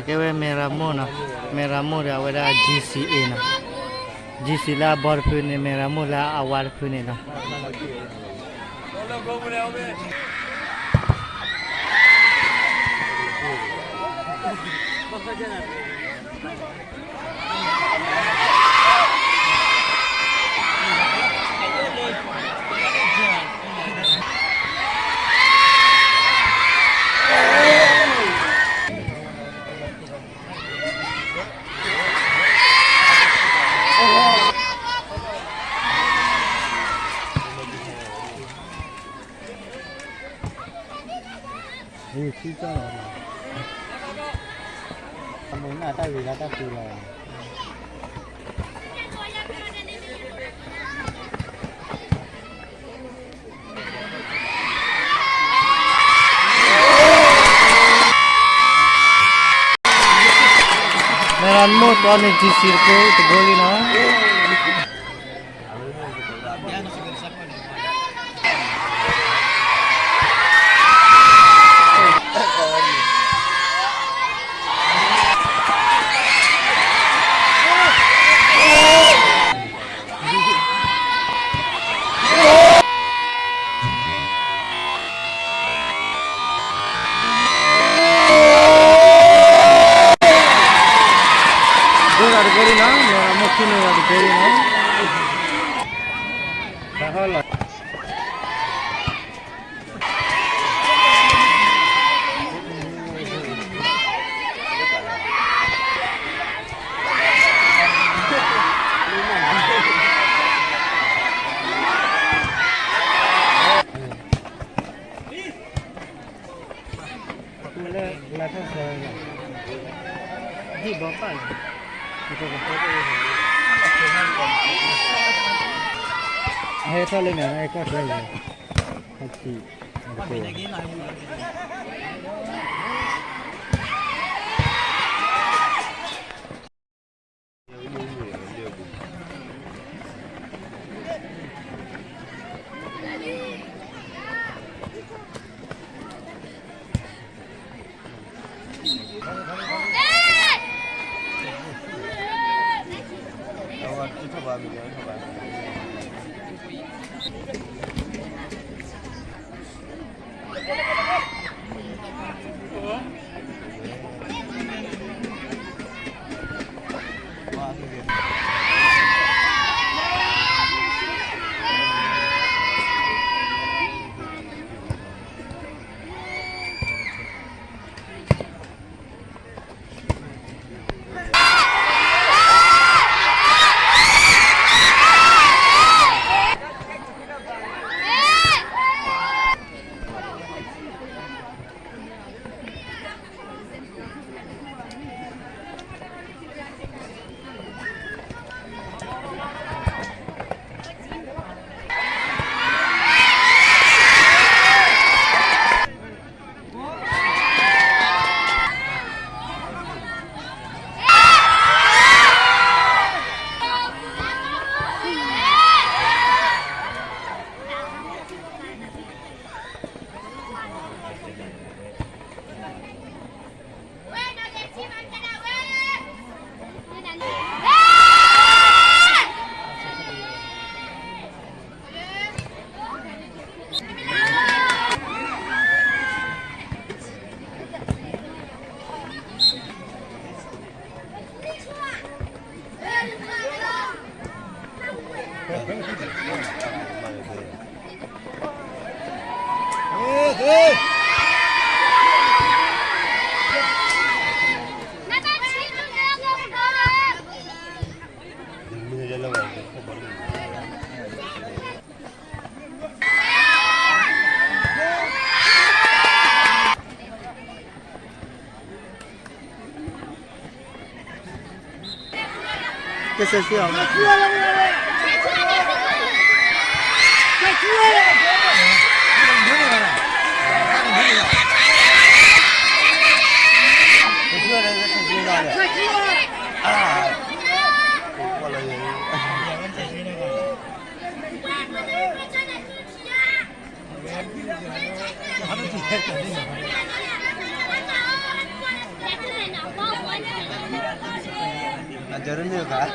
ကဲဝဲမဲၢ်ရမိၢ်နီၤ, မဲၢ်ရမိၢ်ဒီးအဝဲဒၣ် G C A နီၤ, G C လၢအဘီတဖုန့ၣ်, မဲၢ်ရမိၢ်လၢအဝါတဖုန့ၣ်နီၤ. အံၤ ထံကၢ်လီၤ, အမိၢ်နၢ်တၢ်ဂ့ၤလၢတၢ်ဃုလီၤ. မဲၢ်ရမိၢ်တီန့ၣ် G C တကိးတဘိလံနီၤ. ဒိၣ်တၢ်တကိးလံနီၤ, မဲၢ်ရမိၢ်ခံန့ၢ်တၢ်တကိးလံနီၤ. တၢ်ဟီၣ်လီၤ. ဟဲထီၣ်လၢန့ၣ် ကီၢ်ချၢန့ၣ် ဟဲထီၣ် ကစၢ်စ့ၢ်အီၤ အ ယတန့ၢ်ဘၣ်.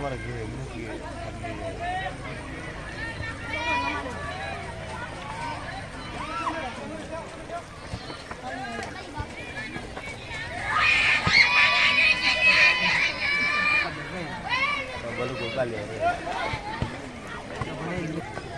တဂ့ၤ မ့ၢ်တဂ့ၤ တဂ့ၤ ဘၣ်လၢကဘၣ်လဲၤ